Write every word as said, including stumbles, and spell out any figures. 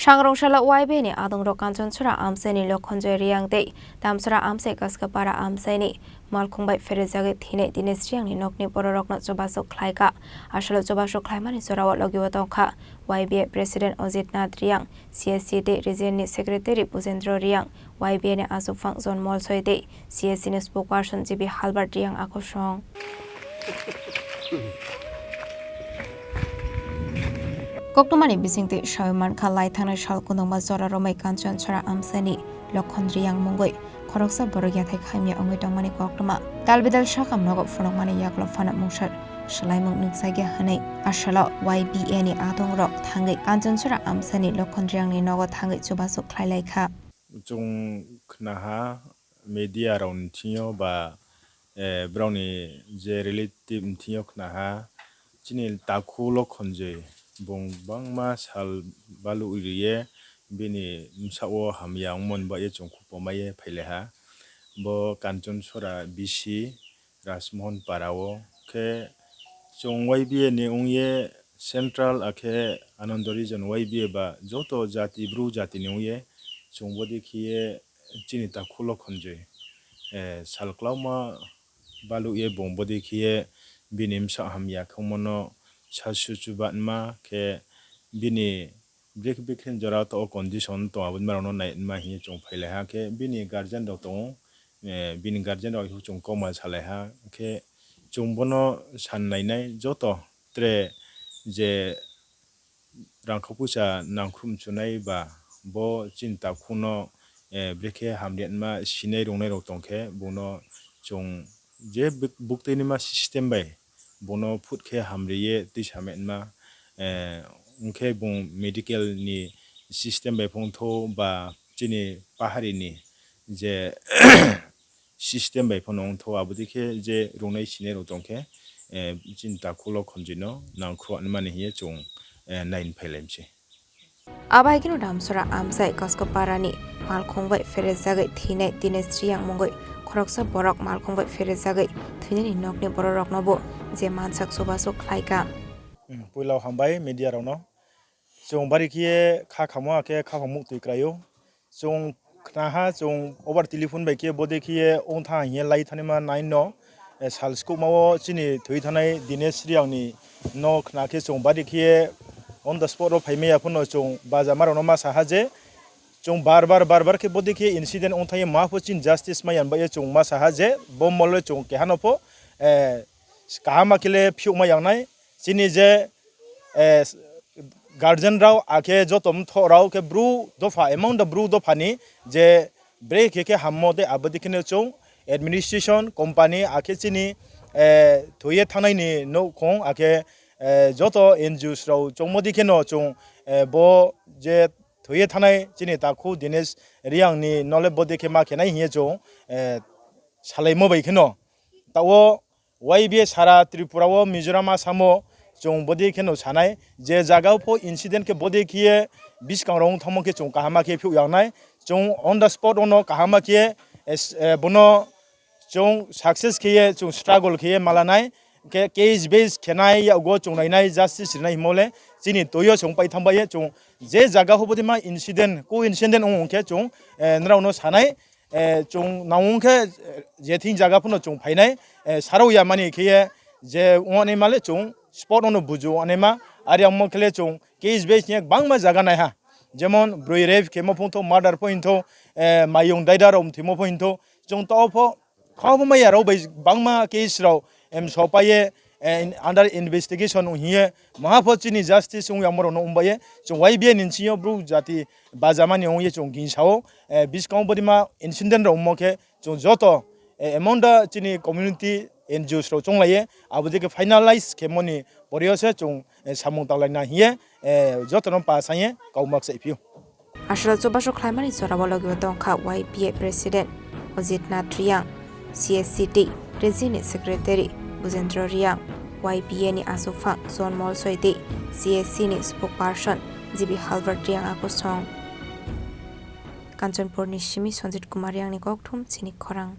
Thangrong salo Y B A ni adongrok Kanchanchura amchaini Lokhonjoy Reang tei Damsara amchai Kaskapara amchaini malkhung bai pherejagwi thinai Dinesh Reangni nokni bororokno chubachu khlaikha. Asalo chubachu khlaimani jorao logio tongkha Y B A President Ajit Nath Reang, C S C tei Region ni Secretary Bujendra Reang, Y B A ni achukphang John Molsoi tei C S C ni spokesperson G B Halbert Reang akusong. Koktwmani bisingtwi sawi mankha, lai thangnai sal kundwma jora romwi Kanchanchura amchaini Lokhon Reang mungwi khoroksa borok yathai khaimya wngwi tongmani koktwma. Talbidal sakam nogo phunukmani yagulo phano mungsa swlaimung nukjakya hwnwi asalo Y B A ni adongrok thangwi Kanchanchura amchaini Lokhon Reangni nogo thangwi chubachu khlai laikha. Chwng khnaha media rokni thwngyo ba, eh, borokni je relative ni thwngyo khnaha, chini takhu Lokhonjoi bung bangma sal balwi riye bini bwsao hamya wngmani bagwi chwng khupomaiye phailaiha. Bo Kanchanchura B C Rajmohon Para o khe chwng Y B A ni wngye Central akhe Anando Region Y B A ba joto jati bru jati ni wngye chwng bodi khiye chini takhu Lokhonjoi, eh, sal klauma balukye bung bodi khiye bini bwsa hamya khungmano sasu chubanma khe bini bikh bikhlin jora to o condition tong aboni borokno nai ma hinwi chwng phailaiha khe bini guardian rok tongo, eh, bini guardian rok chwng kokma salaiha khe chwng bono san nainai joto tre je rangkha puisa nangkhrum chunai ba bo chini takhuno, eh, brekhe hamriatma sinai rungnai rok tongkhe bono chwng je buk-, buktwini ma system bai bono phut khe hamriye twi sametma, eh, wngkhe bung medical ni system bai phongtho ba chini pahari ni je system bai phano wngtho, abodikhe je rungnai sinai rok tongkhe, eh, chini takhu Lokhonjoi no nangkhruanmani hinye chwng, eh, naini phailaimse. Abai kheno Damsara amchai Kaskapara ni malkhung bai pherejagwi thinai Dinesh Reang mungwi khoroksa borok malkhung bai pherejagwi thwinani nokni bororokno bo je mansak chubachu khlaikha. Hmm, puila hambai media rokno. Chwng bari khiye kha khamo akhe kha khamo muktwi kraio. Chwng khnaha chwng over telephone bai khe bode khiye wngtha hiye lai thani ma nai no, eh, sal sukma o chini thwi thanai Dinesh Reang ni no khna khe chwng bari khiye on the spot o phai maya phano chwng baja ma rok no ma saha je chwng bar bar bar bar khe bode khiye incident wngthai ma pho chini justice ma yan bai chwng ma saha je bo mole chwng keha no pho, eh, kaham ma khe le phiuk ma yang nai chini je, eh, guardian rao akhe joto mthok rao khe bru dopha, amount of bru dopha ni je bre khe khe hammo tei abodi kheno chwng administration, company akhe chini, eh, thoye thanai ni nouhkhong akhe, eh, joto N G Os rao chongmodi kheno chwng, eh, bo je thoye thanai chini takhu Dinesh Reang ni nole bodi khe ma khenai hiye chwng, eh, salaimo bai kheno. Tao Y B A sara Tripura o, Mizoram, Assam o chwng bodi kheno sanai je jaga o pho incident khe bodi khiye bwskang rok wngthangmo khe chwng kaham ma khe phiyok yaknai. Chwng on the spot ono kaham ma khe es-, eh, bono chwng success khiye chwng struggle khiye malanai khe case base khenai yago chwng nainai justice rinai himole chini toyo chwng paithang bai chwng je jaga o bodi ma incident, coincident wng khe chwng, eh, nrao no sanai. Eh, chwng nangwng khe, eh, je thing jaga phano chwng phainai, eh, sarok ya mani khe ye je wngmani male chwng spot no bujo wngmani ma, ari ang mo khe le chwng case base ni bangma jaga naiha, jemon broi rape khe mo phung tho, murder pho hin tho, eh, mayung daida rok thwimo pho hin tho, chwng to pho kha bo maya rok bai bangma case rok em sopai ye, eh, in, under investigation wng hiye, maha pho chini justice wng yang borok no wng bai ye, chwng Y B A ni sing yo bru jati bajamani wng ye chwng gingsa o, eh, bwskango bodi ma incident rok wngmo khe chwng joto, eh, amount da chini community N G Os rok chwng lai ye, abo dike finalize khe moni pore o se chwng, eh, samung tanglai na hiye, eh, joto no pa sang ye kau mak sai phio. Aswk chubachu khlaimani jorao logi o tongkha Y B A President Ajit Nath Reang, C S C tei Region ni Secretary Bujendra Reang, Y B A ni achukphang John Molsoi tei C S C ni spokesperson G B Halbert Reang akusong. Kanchanpur ni simi Sanjit Kumar Reang ni kokthum chini khorang.